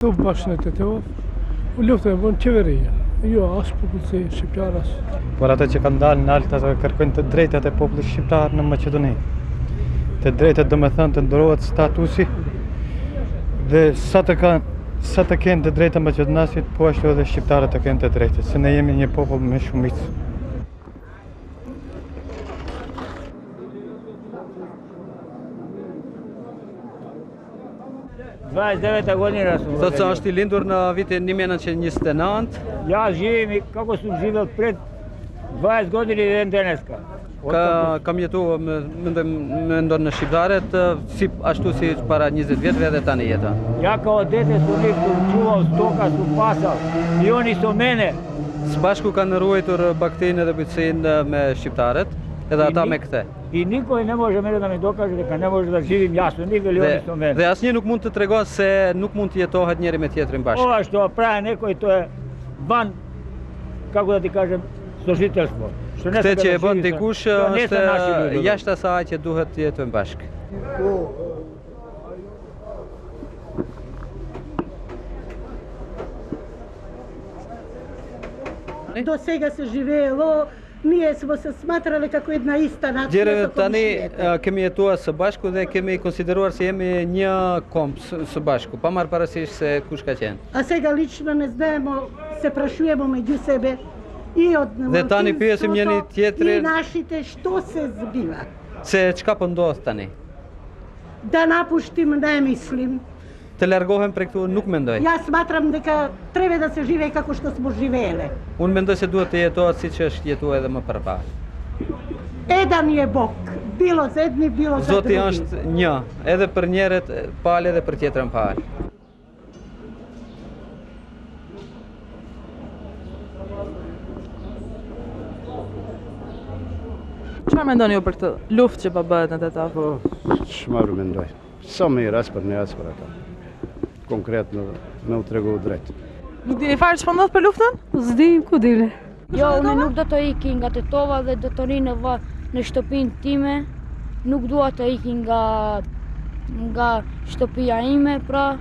Këtu bash në Tetovë, luftën e bën qeveria, jo as popullsi shqiptar as. Por ata që kanë dalë nalt ata kërkojnë të drejtat e popullit shqiptar në Maqedoni. Të drejtat domethënë të ndërrohet statusi dhe sa të kanë sa të kenë të drejta maqedonasit, po ashtu edhe shqiptarët të kenë të drejta, se ne jemi një popull me shumicë. 29 godina sum Thotë se është i lindur në vitin 1929. Ja živim i kako sum živel pred 20 godina i den deneska. Ka, kam jetu, mendoj mendon në shqiptarët, si ashtu si para 20 vjetëve edhe tani jeton. Ja kao dete sum njih sum čuval stoka sum pasal i oni su mene. Së bashku kanë ruajtur bagëtinë edhe bujqësinë me shqiptarët, edhe ata me këtë. I niko ne može mene da mi dokaže deka ne može da živim ja sa njih ili oni sa mene. Dhe asnjë nuk mund të tregon se nuk mund të jetohet njëri me tjetrin bashkë. Ova što pravi neko i to je van, kako da ti kažem, sožiteljstvo. Što ne Këtë që e bën dikush është jashtë asaj që duhet të jetojmë bashkë. Do сега se živelo Ние smo se smatrali kako jedna ista nacija Deri tani kemi jetuar së bashku dhe kemi konsideruar se jemi një komb së bashku, pa marrë parasysh se kush ka qenë. A сега lično ne znamo, se prašujemo među sebe i od Dhe tani pyesim njëri tjetrin i našite što se zbiva. Se çka po ndodh tani? Da napuštim ne mislim. Të largohem prej këtu nuk mendoj. Ja smatram deka treba da se žive kako što smo živele. Unë mendoj se duhet të jetohet siç është jetuar edhe më përpara. Edan je Bog, bilo za jedni, bilo za Zoti drugi. është një, edhe për njërën palë edhe për tjetrën palë. Çfarë mendoni ju për këtë luftë që po bëhet në Tetovë? Po, çfarë mendoj? S'o mirë as për ne as për ata. Konkret në me u tregu drejt. Nuk dini fare ç'po ndodh për luftën? S'di ku dini. Jo, unë nuk do të iki nga Tetova dhe do të rri në va, në shtëpinë time. Nuk dua të iki nga nga shtëpia ime, pra.